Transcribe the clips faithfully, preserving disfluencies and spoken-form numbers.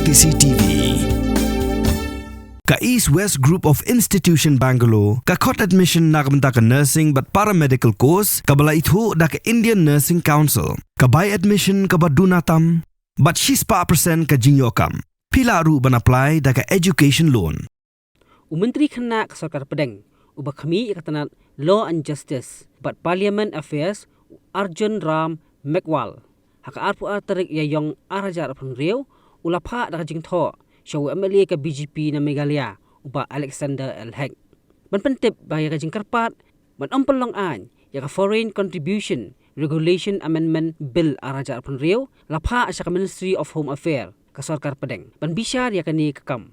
C C T V. Ka East West Group of Institution Bangalore ka khot admission na ka bynta ka nursing bad paramedical course kaba la ithuh da ka Indian Nursing Council. Ka bai admission kaba duna tam bad shispah percent ka jingïoh kam. Phi lah ruh ban apply da ka education loan. U Myntri Khynnah ka Sorkar Pdeng, uba khmih ïa ka tnat Law and Justice bad Parliament Affairs, u Arjun Ram Meghwal, ha ka arphew ar tarik Ïaïong ar hajar arphew hynriew, u la phah da ka jingthoh sha u M L A ka B J P na Meghalaya, u Bah Alexander L Hek, ban pyntip ba ïa ka jingkyrpad ban ym pynlong aiñ ïa ka Foreign Contribution Regulation Amendment Bill ar hajar arphew hynriew la phah sha ka Ministry of Home Affairs ka Sorkar Pdeng ban bishar ïa kane ka kam.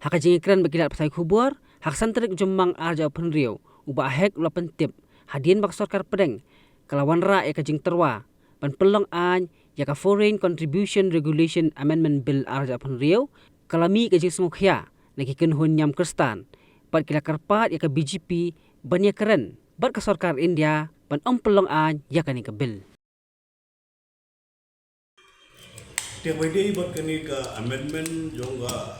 Ha ka jingïakren bad ki lad pathai khubor ha ka san tarik Jymmang ar hajar arphew hynriew, u Bah Hek u la pyntip hadien ba ka Sorkar Pdeng ka la wanrah ïa ka jingtyrwa ban pynlong aiñ ïa ka Foreign Contribution Regulation Amendment Bill ar hajar arphew hynriew, ka la mih ka jingsngewkhia na ki kynhun niam Khristan bad ki la kyrpad ïa ka B J P ban ïakren bad ka Sorkar India ban ym pynlong aiñ ïa kane ka bill. Te ba ïadei bad kane ka amendment jong ka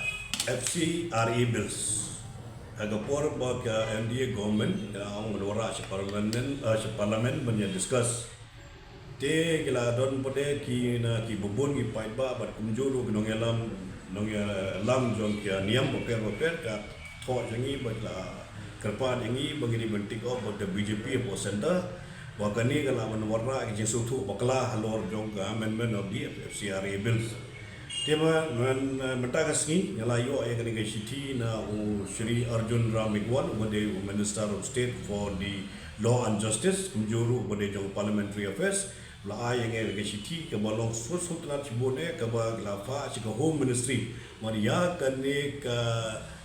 F C R A bills, ha ka por ba ka M D A government ka ong ban wanrah sha parliament, eh, sha parliament ban ïa discuss. Te ki la don pat de ki na ki bun ki paidbah bad kumjuh ruh ki nongïalam, nongïalam jong ki niam bapher bapher ka thoh jong ngi bad la kyrpad ïa ngi ba ngi dei ban tick off bad ka B J P hapoh centre ba kane ka lah ban wanrah ka jingsngewthuh bakla halor jong ka amendment of the F C R A bills. Te ba mynta ka sngi nga la ïoh ïa kane ka shithi na u Shri Arjun Ram Meghwal uba dei u Minister of State for the Law and Justice, kumjuh ruh uba dei jong Parliamentary Affairs, la ai ïa ngi ka shithi kaba long sngewthuh tnat shibun eh, kaba la phah sha ka Home Ministry. Namar ïa kane ka,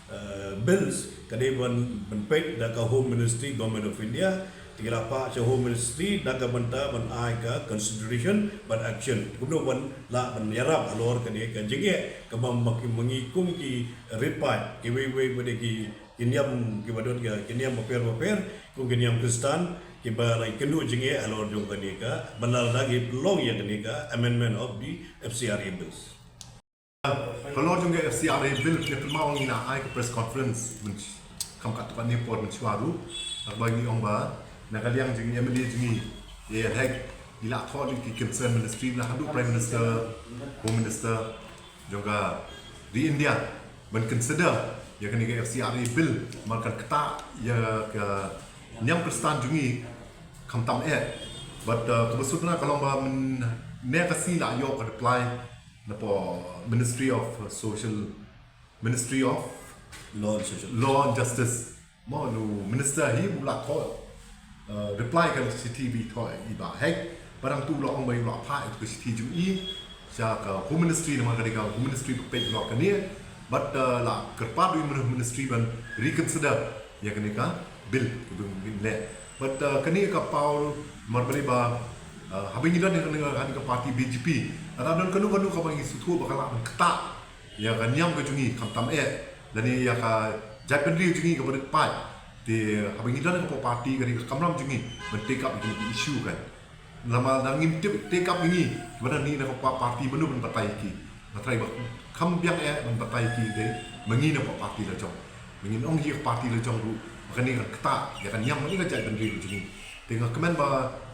eh, bills ka dei ban, ban peit da ka Home Ministry, Government of India. Te ki la phah sha Home Ministry da ka bynta ban ai ka consideration bad action, kumno ban lah ban ïarap halor kane ka jingeh kaba ma ngi kum ki rit paid, kiwei kiwei ba dei ki ki niam kiba don ki niam bapher bapher, kum ki niam Khristan kiba la ïakynduh jingeh halor jong kane ka, ba la dang ïa pynlong ïa kane ka amendment of the F C R A bills. Halor jong ka F C R A bill, ngi pynmong ngi la ai ka press conference mynta, kam katto katne por mynshuwa ruh, haba ngi ong ba na ka liang jong i M L A jong ngi, i Hek, i la thoh ïa ki concerned ministry, naduh Prime Minister, Home Minister jong ka ri India ban consider ïa kane ka F C R A bill, namar kan ktah ïa ka niam Khristan jong ngi khamtam eh. But, uh, kaba suk na ka long ba mynne ka sngi la ïoh ka reply napoh Ministry of Social, Ministry of Law and Social, Law and Justice. Mo, u minister hi u la thoh, uh, reply ka shithi ba i thoh i Bah Hek. Ba dang tu u la ong ba u la phah ïa ka shithi jong i sha ka Home Ministry, namar ka dei ka Home Ministry ba peit halor kane. But, uh, la kyrpad ïa u ministry ban reconsider ïa kane ka bill kaba ngi leh. But, uh, kane ka paw namar balei ba, uh, haba ngi don ïa kane ka, kane ka party B J P, lada don kano kano kaba ngi sngewthuh ba ka lah ban ktah ïa ka niam ka jong ngi khamtam eh, lane ïa ka jaitbynriew jong ngi kaba rit paid. Te haba ngi don ha ka party ka dei ka kamram jong ngi ban take up ïa kine ki issue kan. Namar lada ngim take up ïa ngi, ba dang ngi na ka party mano ban batai ïa ki. Nga tharai ba kham biang eh ban batai ïa ki dei ma ngi na ka party la jong. Ma ngi ong ïa ka party la jong ruh ba kane kan ktah ïa ka niam kane ka jaitbynriew jong ngi. Te nga kmen ba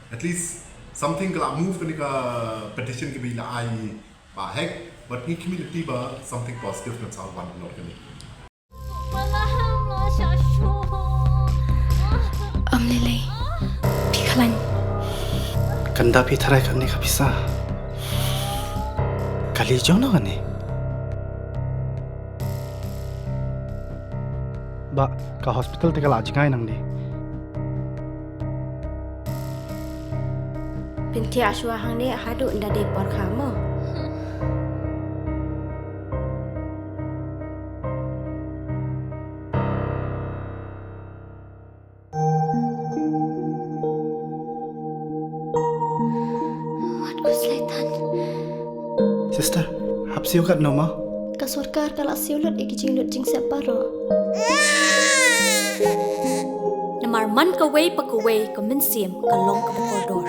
at least something ka la move kane ka petition kaba i la ai Bah Hek, but ngi khmih lynti ba something positive kan sa wan halor kane. Ym lei lei. Phi khlaiñ. Kan da phi tharai kane ka pisa. Kali jong no kane. Bah, ka hospital te ka la jngai nangne. Pynthia shuwa hangne haduh nda dei por kha mo. Wat ko slaitan. Sister, hap siew katno mo? Ka sorkar ka la siew lut ïa ki jinglut jingsep baroh. Namar man kawei pa kawei ka mynsiem ka long kaba kordor.